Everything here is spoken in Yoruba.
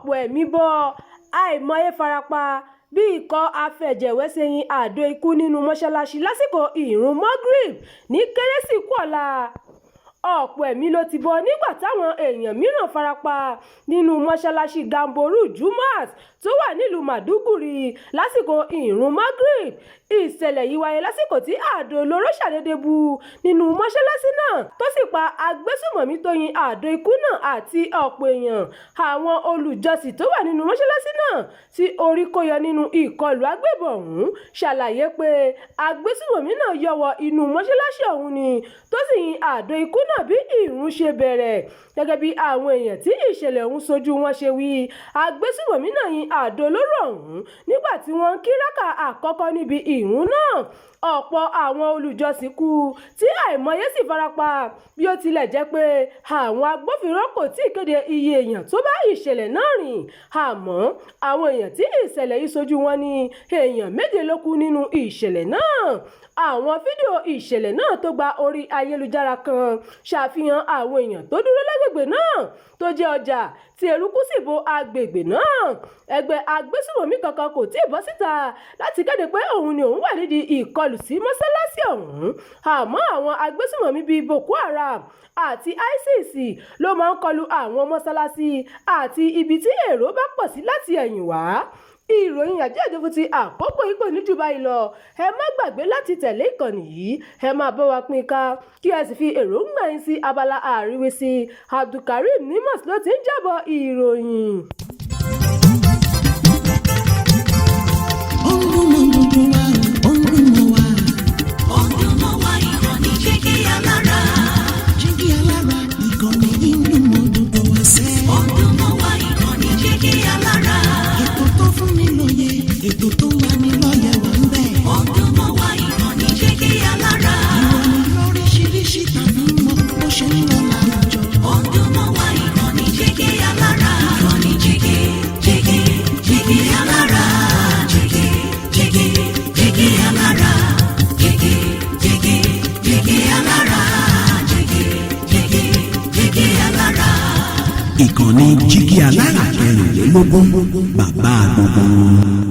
Ọ̀pọ̀ ẹ̀mí bọ́, àìmọye farapa bí ikọ̀ afẹ̀jẹ̀wẹ́sẹ̀ ṣe yin àdó ikú nínú mọ́ṣáláṣí lásìkò ìrun Magrib ní Kérésìkú-ọ̀la. Ọ̀pọ̀ ẹ̀mí ló ti bọ́ nígbà táwọn èèyàn mìíràn farapa nínú mọ́ṣáláṣí Gamboru Jumat tó wà nílùú Maiduguri lásìkò ìrun Magrib. Ìṣẹ̀lẹ̀ yìí wáyé lásìkò tí àdó olóró ṣàdédé bú nínú mọ́ṣáláṣí náà tó sì pa agbésùnmọ̀mí tó yin àdó ikú náà àti ọ̀pọ̀ èèyàn. Àwọn olùjọ́sìn tó wà nínú mọ́ṣáláṣí náà tí orí kó yọ nínú ìkọlù agbébọn ọ̀hún ṣàlàyé pé agbésùnmọ̀mí náà yọ́ wọ inú mọ́ṣáláṣí ọ̀hún ni tó sì yin àdó ikú náà bí ìrun ṣe bẹ̀rẹ̀. Gẹ́gẹ́ bí àwọn èèyàn tí ìṣẹ̀lẹ̀ ọ̀hún ṣojú wọn ṣe wí, agbésùnmọ̀mí náà yin àdó olóró ọ̀hún nígbà tí wọ́n ń kí rákà àkọ́kọ́ níbi ìrun náà. Ọ̀pọ̀ àwọn olùjọ́sìn kú tí àìmọye sì farapa, bí ó tilẹ̀ jẹ́ pé àwọn agbófinró kò tíì kéde iye èèyàn tó bá ìṣẹ̀lẹ̀ náà rìn. Àmọ́ àwọn èèyàn tí ìṣẹ̀lẹ̀ yìí ṣojú wọn ní èèyàn 7 ló kú nínú ìṣẹ̀lẹ̀ náà. Àwọn fídíò ìṣẹ̀lẹ̀ náà tó gba orí ayélujára kan ṣàfihàn àwọn èèyàn tó dúró lágbègbè náà tó jẹ́ ọjà tí eruku sì bo agbègbè náà. Ẹgbẹ́ agbésùnmọ̀mí kankan kò tíì bọ́ síta láti kéde pé òun ni òun wà nídìí ìkọlù sí mọ́ṣáláṣí ọ̀hún. Àmọ́ àwọn agbésùnmọ̀mí bíi Boko Haram àti ISIS ló máa ń kọlu àwọn mọ́ṣáláṣí àti ibi tí èrò bá pọ̀ sí láti ẹ̀yìn wá. Ìròyìn àjíǹde fún ti àkókò yìí kò ní jù báyìí lọ. Ẹ má gbàgbé láti tẹ̀lé ìkànnì yìí, ẹ máa bá wa pín ká kí ẹ sì fi èròǹgbà yín sí abala àríwísí. Abdulkareem Nimas ló ti ń jábọ̀ ìròyìn. Ó ń dún mọ́ gbogbo wa, ó ń dún mọ́ wa. Ó ń dún mọ́ wa, ìkànnì Jígí Alára. Jígí Alára, ìkànnì yìí ń dún mọ́ gbogbo wa sẹ́. Ó ń dún mọ́ wa, ìkànnì Jígí Alára. Ètò tó fún ni lóye, ètò tó ń lani lọ́yẹ̀ wà ń bẹ̀. Ó ń dún mọ́ wa, ìkànnì Jígí Alára. Ìròyìn lóríṣiríṣi tàbí mọ́ bó ṣe ń lọ láwùjọ. Ó ń dún mọ́ wa, ìkànnì Jígí Alára. Ìkànnì Jígí, Jígí, Jígí Alára. Jígí, Jígí, Jígí Alára. Jígí, Jígí, Jígí Alára. Jígí, Jígí, Jígí Alára. Ìkànnì Jígí Alára 24, bàbá gbogbo wọn.